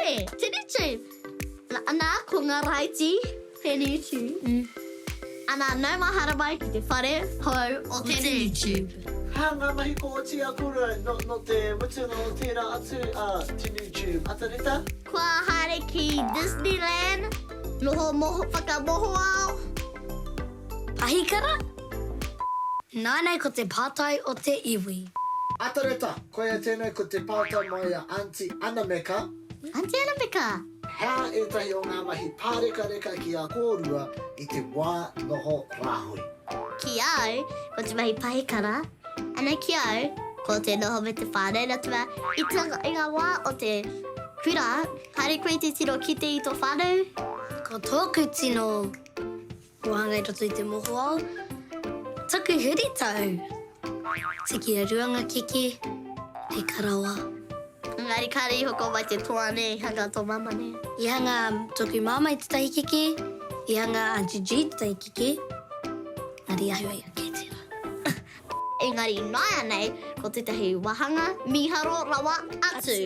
nē? Te YouTube. Ana, ko ngā raiti, te YouTube. Ana, nau mai haere mai ki te whare hou o te YouTube. Hā ngā mahi ko oti a kōrua no, no te mutunga o tērā atu a te YouTube. Atareta? Kua haere ki Disneyland, noho moho, whakamohoao. Pahikara? Nānei ko te pātai o te iwi. Atareta, koia tēnei ko te pātai mai a Aunty Anameka. Aunty Anameka! Hea ētahi o ngā mahi pārekareka ki a kōrua i te wā noho rāhui? Ki au, ko te mahi pahikara, ana ki au, ko te noho me te whānau nā te mea, i te, i ngā wā o te kura, haere koe te tino kite i tō whānau. Ko tōku tino wāhanga i roto i te mohoao, taku huritau, tiki a Ruangakeke, reka rawa. Engari kāre i hoko mai te toa nē, i hanga tō māmā nē. I hanga tōku māmā i tētahi keke, i hanga Aunty G tētahi keke, engari ahau ai kei tērā. Engari ināianei, ko tētahi wāhanga mīharo rawa atu.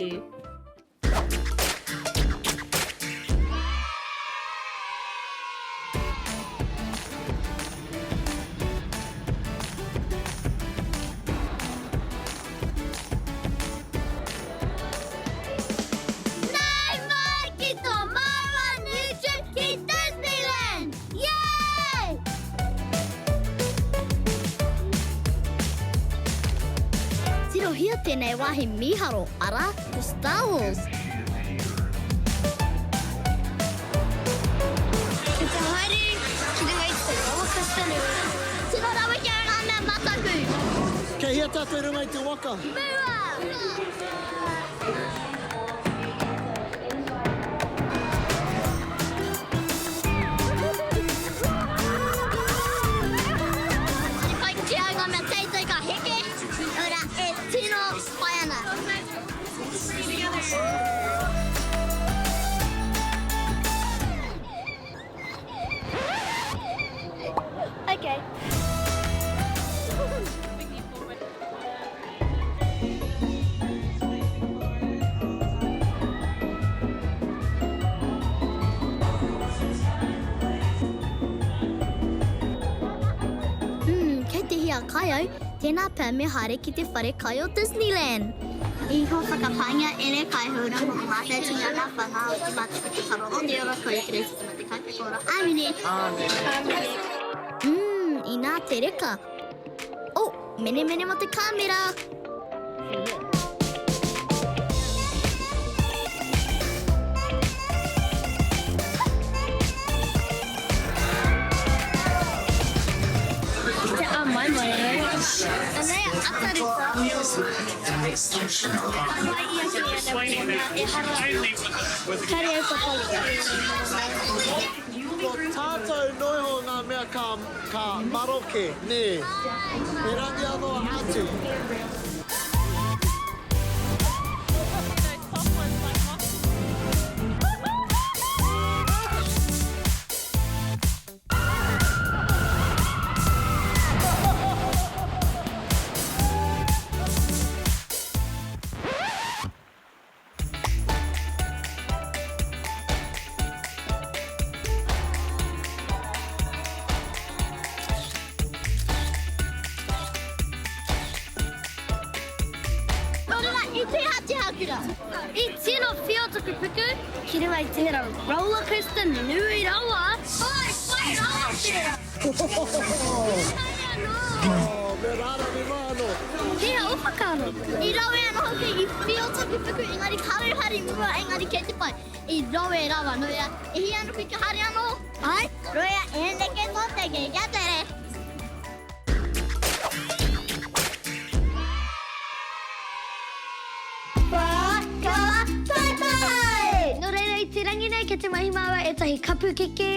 Nau mai ki tō māua new trip ki Disneyland! Yay! Tirohia tēnei wāhi mīharo, arā, ko Star Wars. Ki te haere ki runga i te rollercoaster nui. Tino rawe ki au ngā mea mataku. Kei hea tātou i runga i te waka? Mua! Te pai ki au ngā mea teitei ka heke, ora e tino pai ana. Okay. Mm, kei te hia kai au, tēnā pea me haere ki te whare kai o Disneyland. Iho whakapaingia ere kai hura mo mātou tinana whanga o te mate ko te wharo o te ora koe Kiriti te mate kai te kora. Āmine. Āmine. Mm, inā te reka. Oh, menemene mo te kāmera. Te āmaimai e. Anei a Atareta. Ka whai ia ki ēnei mōna ehara. Kare au ka whai i ēnei mōna. Ko tātou noiho ngā mea ka, ka maroke, nē. He rangi anō a Atu. Nō reira, i tēha kura. I tino whio taku puku ki runga i tērā roller coaster nui rawa. Oi, pai rawa tērā! Kāre anō! Oh, me rārangi mai anō. He o whakaaro. I rawe anō hoki, i whio taku puku, engari kāre i haere i mua, engari kei te pai. I rawe rawa, nō reira, e hia ana koe kia haere anō? Ai, roia, e neke tō teke, kia tere! Whakataetae! Nō reira, i te rangi nei, kei te mahi māua ētahi kapu keke.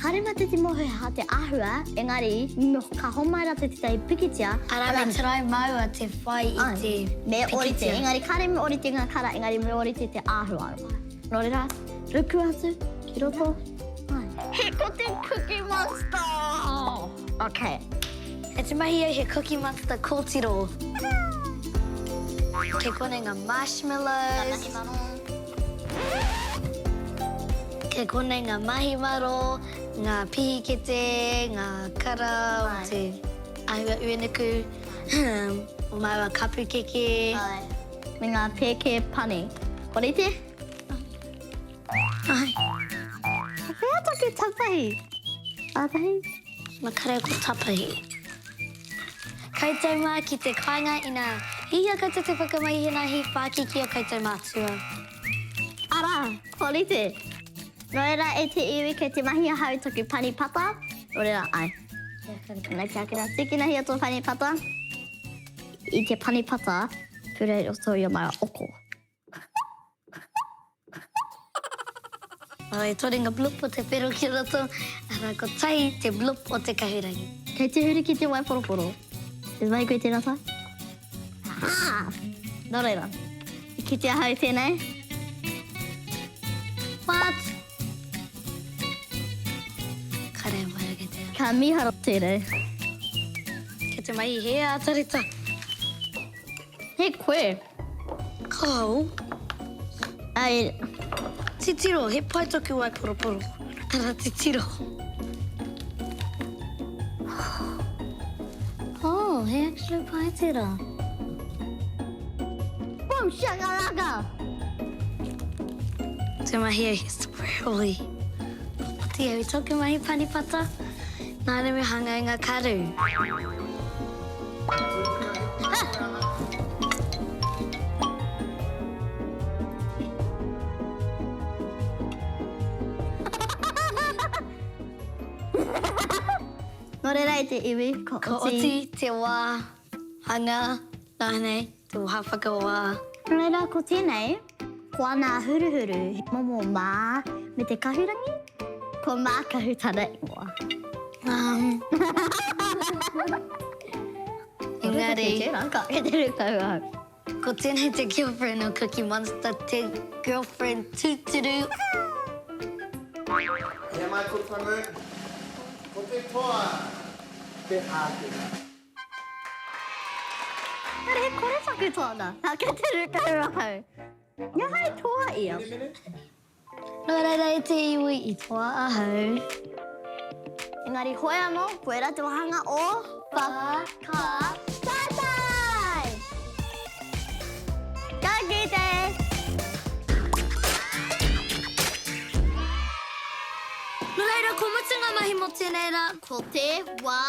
Kāre mātou te mōhio he aha te āhua, engari, ka homai rātou tētahi pikitia. Arā, me try māua te whai i te pikitia. Me ōrite, engari kāre me ōrite ngā kara, engari me ōrite te āhua. Nō reira, ruku atu ki roto, āe. He ko te Cookie Monster! Ok. Kei te mahi au he Cookie Monster kōtiro. Kei konei ngā marshmallows. Ngā mahi maro. Kei konei ngā mahi maro, ngā pihikete, ngā kara o te āhua uenuku, o māua kapu keke. Āe. Me ngā pēke pani. Kua rite? Āe. Ko whea taku tapahi? Ātahi? Makare ko tapahi. Koutou mā ki te kāinga ina hihia koutou te whakamahi hina hi whākiki o koutou mātua. Arā, kua rite. Nō reira e te iwi kei te mahi ahau i taku pani pata, nō reira āe. Nei kia kira, tīkinahia tō pani pata. I te pani pata, purei roto i a māua oko. E toru nga bloop o te whero ki roto, ara kotahi te bloop o te kahurangi. Kei te huri ki te waiporoporo. Te mahi koe tērā tae? Ah! Nō reira, i kite ahau i tēnei. What? Kare wai kei te. Ka mīharo tēnei. Kei te mahi he ātarita. He koe. Kao. Ai. Titiro, he pai toku waiporoporo. Tara titiro. Oh, he actually pai tera. Boom shakalaka! Te mahi au he squirrely. Oti au i toku mahi panipata, nāna me hanga i nga karu. Nō reira e te iwi, ko oti. Ko oti te wā hanga, rānei, te wā whakawā. Nō reira ko tēnei, ko ana huruhuru, he momo mā me te kahurangi, ko Mākahu tana ingoa. Engari. Ka kite kau au. Ko tēnei te girlfriend o Cookie Monster, te girlfriend tūturu. He mai ko tangu, ko te toa te ākina. He kore taku toa Ka kite kau ahau. Ia hai toa ia. Nō reira e te iwi i toa ahau. Engari hoi anō, koirā te wāhanga o Whakatātai! Ka kite! Nō reira, kua mutu ngā mahi mō tēnei rā. Ko te wā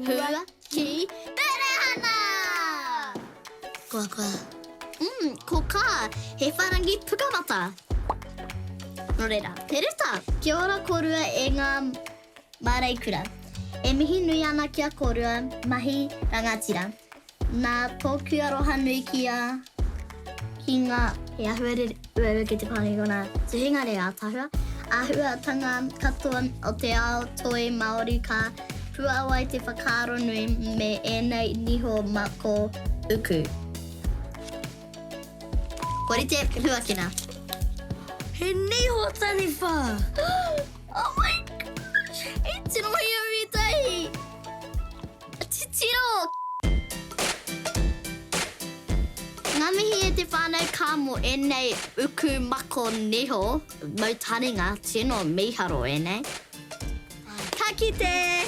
hua ki Perehana! Kua, kua. Mm, ko kā, he wharangi pukamata. Nō reira, te reta! Kia ora kōrua e ngā māreikura. E mihi nui ana ki a kōrua, mahi rangatira. Nā tōku aroha nui ki a, ki ngā. He āhua uaua ki te pānui ko ngā tuhinga reo ātaahua, āhuatanga katoa o te ao toi Māori ka puāwai te whakaaro nui me ēnei niho mako uku. Kua rite, huakina. He niho taniwha! Oh my gosh! E tino hi au i tahi! Titiro! Ngā mihi e te whānau ka mō ēnei uku mako niho, mau taringa, tino mīharo ēnei. Ka kite!